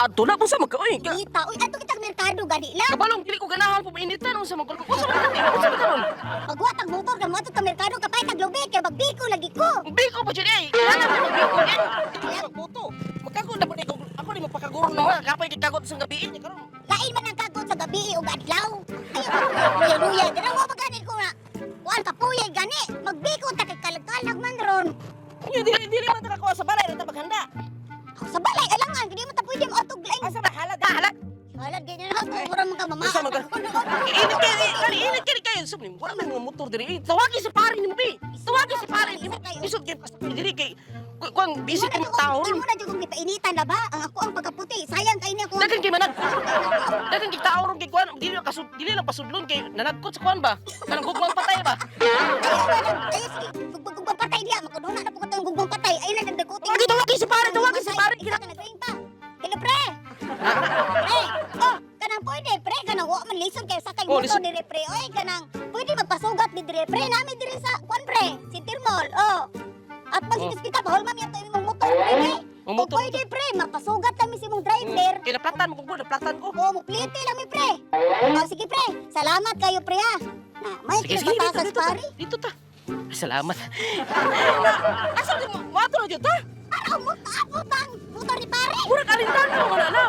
Adto na kung sa magka oy. Kita, uy, ato kitang merkado gani lang. Kabalong dili ko ganahan po mainitan unsa man ko. Unsa man ka? Unsa man karon? Pagwa tag motor ka mo ato ta merkado kapay tag lubi kay magbiko lagi ko. Biko pa jud eh. Kailangan mo magbiko eh. Magbuto. Magkago na ba ni ako ni magpakaguro na kapay kay kagot sa gabi niya karon. Lain man ang kagot sa gabi ug adlaw. Ayo, luya luya dira mo paganin ko na. Kuan kapuyay gani, magbiko ta kay kalag-kalag man ron. Unya dili dili man ta kakuha sa balay ra ta maghanda. Ako sa balay alangan kini mo ta pwede mo atog lain. Asa ba halad ha halad. Halad ganyan na mura man ka mama. Unsa man ka? Init kay kani init kay kayo sub ni wala man mga motor diri. Eh, tawagi sa pare nimo bi. Tawagi sa pare nimo. Isod kay diri kay kuan busy kay tao ron. Imo na jud kong gipainitan na ba? Ang ako ang pagkaputi. Sayang kay niya ko. Dagan kay manag. Dagan kay tao ron kay kuan dili lang kasud dili lang pasudlon kay nanagkot sa kuan ba. Kanang gugmang patay ba. Ay, sige. Gugmang patay diya. Makaduna na po ko itong gugmang patay. Ayun na, nagdakutin. Tawagi, tawagi si pare, tawagi si pare. Kita ka nag-ring pa. Hello, pre. Pre. Oh, kanang pwede, pre. Kanang wa man lison kayo sa kay Oh, motor lison. dire, pre. Oy, kanang pwede magpasugat ni dire, pre. Nami dire sa kwan, pre. Center Mall. Oh. At pag Oh. oh. kita, bahol ma'am yato imong motor, pre. Oh, Kung motor. pwede, pre, mapasugat kami si imong driver. Kay naplatan mo kung naplatan ko. Oo, muplite lang mi, pre. Oh, sige, pre. Salamat kayo, pre, ha. Na, may Sige, sige, dito, kinapatasas, dito, ta. pare. Dito ta. Ay, salamat. Asa di mo? Mato na dito ta? Para umutang motor ni pare. Murag alintano man na.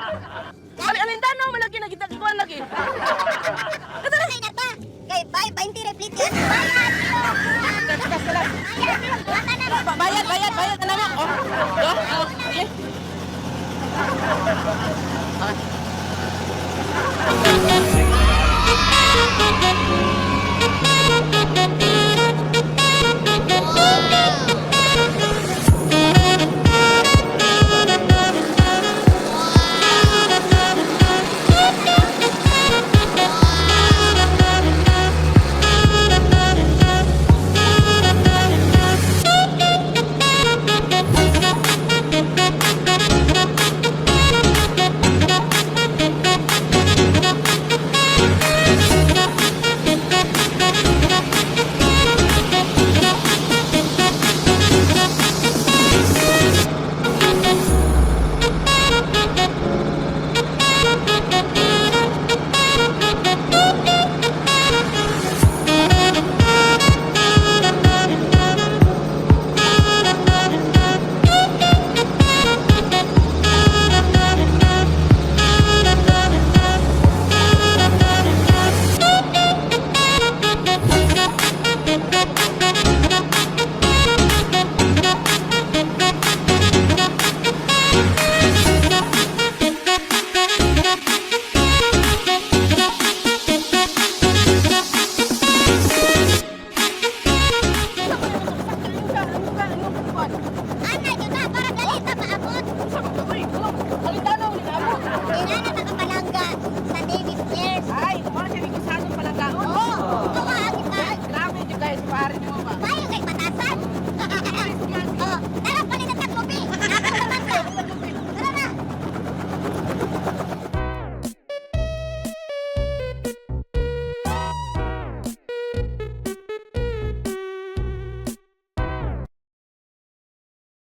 Ali alintano man lagi nagita kuan lagi. Ay na ta. Kay bay 20 replete yan. Bayad. Bayad. Bayad, bayad, bayad na lang. Oh. Oh, oh, okay. Ana jud na para dali ta maabot.